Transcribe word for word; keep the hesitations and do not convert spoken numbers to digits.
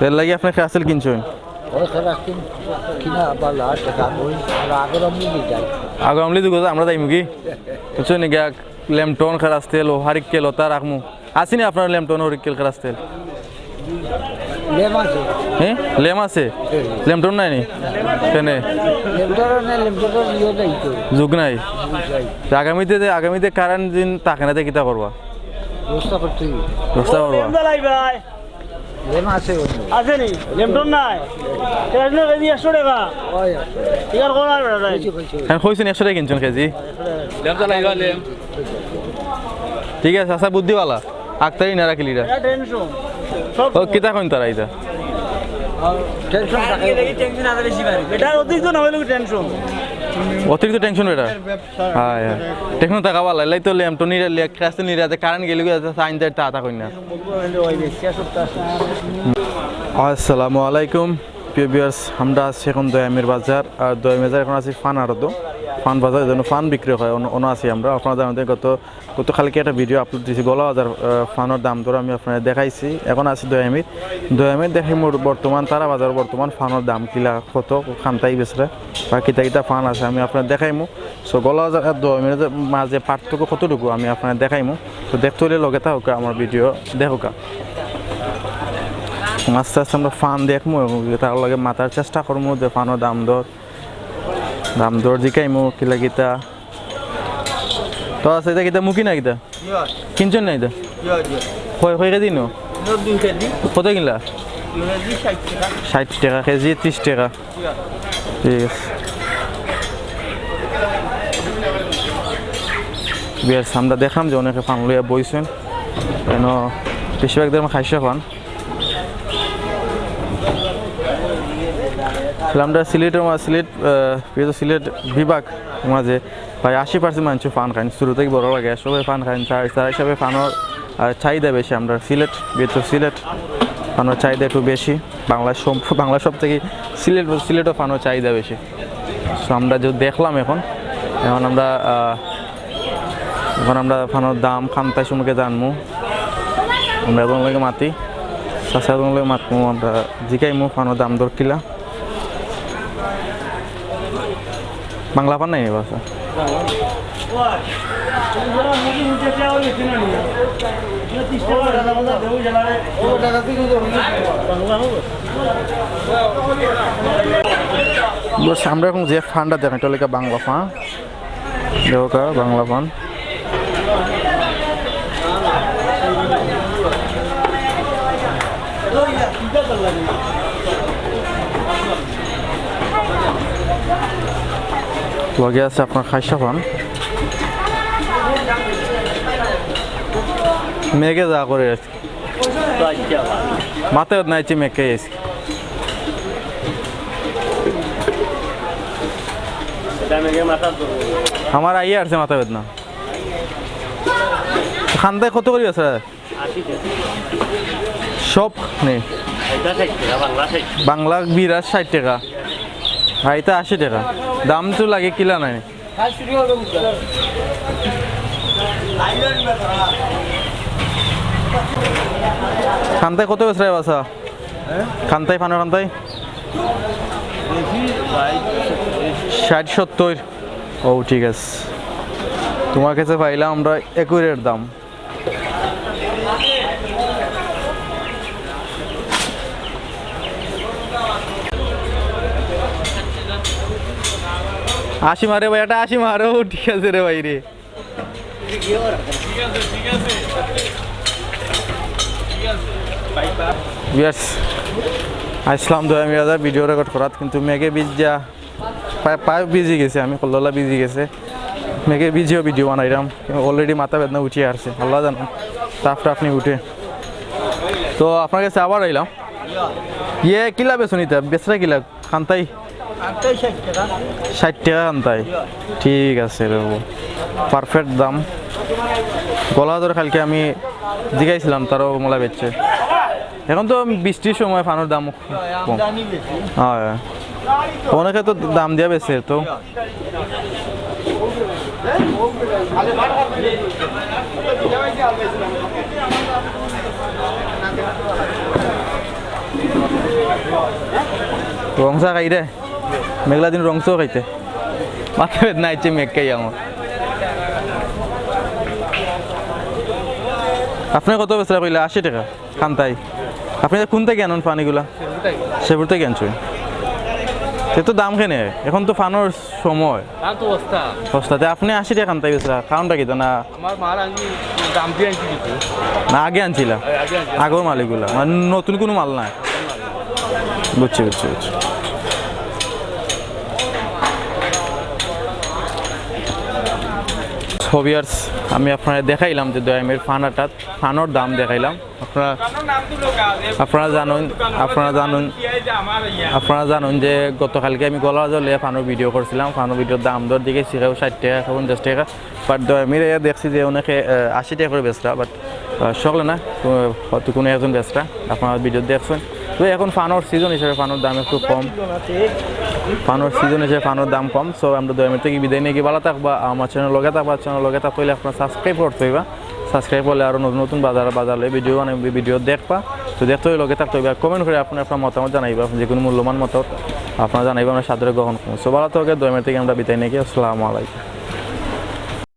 এর লাগি আপনে খেরাস তেল কিনছইন? ওই খেরাস তেল কিনা আবার লাস্ট টাকা ওই আর আগর আমলি দিয়ে যাই। আগর আমলি দুগো আমরা যাইমু কি? বুঝছইন নি গিয়া? লেমটন খেরাস তেল ও হরিকেল ওতা রাখমু। আছে নি আপনার লেমটন, হরিকেল, খেরাস তেল? লেম আছে। হ্যাঁ, লেম আছে। লেমটন নাই নি? কেনে? লেমটন নাই, লেমটন ইয়ে নাই তো। যুগ নাই। যুগ নাই। তে আগামীতে, আগামীতে কারেন্ট দিন থাকে না, তে কিতা করবা? ব্যবস্থা করতে হবে। ব্যবস্থা করবা। লেম জ্বালাই ভাই। লেম আছে অন্য। আছে নি? লেমটন নাই? কেরাসিনর কেজি একশো টাকা। ওই আছে। ঠিক আছে, কোন আর বেটা নাই? বুঝছি, বুঝছি। হ্যাঁ, কইছেন একশো টাকা কিনছইন কেজি। লেম জ্বালাই ভাই, লেম। ঠিক আছে, আচ্ছা, বুদ্ধি বালা। আক্তারি না রাখিলি রে। এটা টেনশন। সব ও, কিতা কইন তারা ইতা? টেনশন থাকে। এটা অতিরিক্ত না হইলে টেনশন। অতিরিক্ত টেনশন বেটা। হ্যাঁ, হ্যাঁ। টেনশন থাকা বালা। এলাই তো লেম তো নিরে, লে-, খেরাস তেল নিরে, কারেন্ট গেলে গিয়ে সাইন দেয়, তা, তা কইন না। আসসালামু আলাইকুম। প্রিয় ভিউয়ার্স, আমরা আছি এখন দয়ামির বাজার, আর দয়ামির বাজার এখন আছি ফান আড়ত, ফান বাজার, যেন ফান বিক্রি হয়, অন-, অনো আছি আমরা। আপনারা জানেন যে গত, গতকালকে একটা ভিডিও আপলোড দিছি, গলা বাজার, আহ, ফানর দাম দর আমি আপনারে দেখাইছি। এখন আছি দয়ামির, দয়ামির দেখি মোর বর্তমান তারা বাজার বর্তমান ফানর দাম কিলা, কত খান্তাই বেচরা বা কিতা কিতা ফান আছে আমি আপনারে দেখাইমু। So গলা বাজার আর দয়ামির মাঝে পার্থক্য কতটুকু আমি আপনারে দেখাইমু। তো দেখতে হইলে লগে থাকুকা, আমার ভিডিও দেখুকা। আস্তে আস্তে আমরা ফান দেখমু এবং তার লগে মাতার চেষ্টা করমু যে ফানর দাম দর, দাম দর জিকাইমু কিলা কিতা। তো আছে, ইটা কিতা মুখী না কিতা? কিনছইন না ইটা? কয়, কয় কেজি নো? দুই কেজি। কত কিনলা? দুই কেজি ষাট টাকা। ষাট টাকা কেজি, ত্রিশ টাকা। ঠিক আছে। ভিউয়ার্স, আমরা দেখলাম যে অনেকে ফান লইয়া বইছেন, কেন বেশিরভাগ দেখলাম খাইশা ফান। আসলে আমরা সিলেটের মা-, সিলেট, আহ, যেহেতু সিলেট বিভাগ মাঝে প্রায় আশি পার্সেন্ট মানুষ ফান খাইন, শুরু থেকে বড় লাগে, সবাই ফান খাইন, তার, তার হিসাবে ফানর, আহ, চাহিদা বেশি। আমরা সিলেট, যেহেতু সিলেট, ফানর চাহিদা একটু বেশি। বাংলা সব, বাংলা সব থেকে সিলেট, সিলেটও ফানর চাহিদা বেশি। So আমরা যে দেখলাম এখন, এখন আমরা, আহ, এখন আমরা ফানর দাম খান্তাই সম্পর্কে জানমু। আমরা এখন লগে মাতি, চাচা এখন লগে মাতমু, আমরা জিকাইমু ফানর দাম দর কিলা। বাংলা ফান নাই বাসা। বস, আমরা এখন যে ফানটা দেখেন, এটা হলো বাংলা ফান। দেখো কা, বাংলা ফান। লগে আছে আপনার খাইশা ফান। মেঘে যা করে আর কি। মাথায় নাই, মেঘে এসে। আমার আইয়া আছে মাথা বেদনা। খান্তাই কত করি আছে? আশি টাকা। সব নেই। এটা ষাট টাকা, বাংলা ষাট টাকা। বাংলা বিরাট ষাট টাকা। আর এটা আশি টাকা। দাম তো লাগে কিলা নাই। খান্তাই কত বেচরা বাসা? খান্তাই, ফানর খান্তাই? ষাট সত্তর। ও, ঠিক আছে, তোমার কাছে পাইলাম আমরা একুরেট দাম। আশি মারে ভাই, এটা আশি মারো, ঠিক আছে রে ভাই রে। ভিউয়ার্স, আইসলাম দয়ামির বাজার ভিডিও রেকর্ড করাত, কিন্তু মেঘে ভিজিয়া পায়ে, পায়ে ভিজি গেছে, আমি কল্লোলা ভিজি গেছে। মেঘে ভিজিও ভিডিও বানাইলাম, already মাথা বেদনা উঠি আছে, আল্লাহ জানো, টাফ টাফ নি উঠে। তো আপনার কাছে আবার আইলাম। ইয়ে, কিলা বেচরা ইতা? বেচরা কিলা? খান্তাই? খান্তাই ষাট টাকা। ষাট টাকা খান্তাই? ঠিক আছে রে বাবু, পারফেক্ট দাম। গলা ধরে কালকে আমি জিগাইছিলাম, তারাও মোলা বেচছে। এখন তো বৃষ্টির সময়, ফানর দাম কম। আমদানি বেশি। হয়। অনেকে তো দাম দিয়া বেচে তো। রং চা খাইরে? মেঘলা দিন রং চা খাইতে? মাথা বেদনা আইছে মেঘ খাই আমার। আপনে কত বেচরা কইলা? আশি টেকা কান্তাই। আপনে কুন থাকি আনইন পানিগুলা? শেরপুর থাকি আনছইন। তে তো দাম কেনে? এখন তো পানর সময়। দাম তো সস্তা। সস্তা। তে আপনে আশি টেকা কান্তাই বেচরা, কারণটা কিতা? না, আমার মাল আমি দাম দিয়া আনছি কিছু। না, আগে আনছিলা? আগে আনছি। আগর মালগুলা, মানে নতুন কুনু মাল নাই? বুঝছি, বুঝছি, বুঝছি। So viewers, আমি আপনারে দেখাইলাম যে দয়ামির পান আটাত, পানর দাম দেখাইলাম। আপনারা, আপনারা জানইন, আপনারা জানইন, আপনারা জানইন যে গতকালকে আমি গলা জলে পানর ভিডিও করছিলাম, পানর ভিডিওর দাম দর দিকে শিখাও ষাট টেকা, পঞ্চাশ টেকা, but দয়ামির ইয়া দেখছি যে অনেকে, আহ, আশি টেকা করি বেচরা, but, আহ, সকলে না, কো-, হয়তো কুনু একজন বেচরা, আপনারা ভিডিও দেখছইন। তো এখন পানর সিজন হিসাবে পানর দাম একটু কম, পানর সিজন হিসাবে পানর দাম কম। So আমরা দয়ামির থাকি বিদায় নেই, ভালা থাকবা, আমার চ্যানেল লগে থাকবা, চ্যানেল লগে থাকতে অইলে আপনারা সাবস্ক্রাইব করতে অইবা। সাবস্ক্রাইব করলে আরো নতুন নতুন বাজার, বাজার লই ভিডিও বানাই, ভিডিও দেখবা। তো দেখতে অইলে লগে থাকতে অইবা। কমেন্ট করি আপনারা আপনার মতামত জানাইবা, যে কুনু মূল্যবান মতামত আপনারা জানাইবা, আমরা সাদরে গ্রহণ করমু। So ভালা থাকবা, দয়ামির থাকি আমরা বিদায় নেই, আসসালামু আলাইকুম।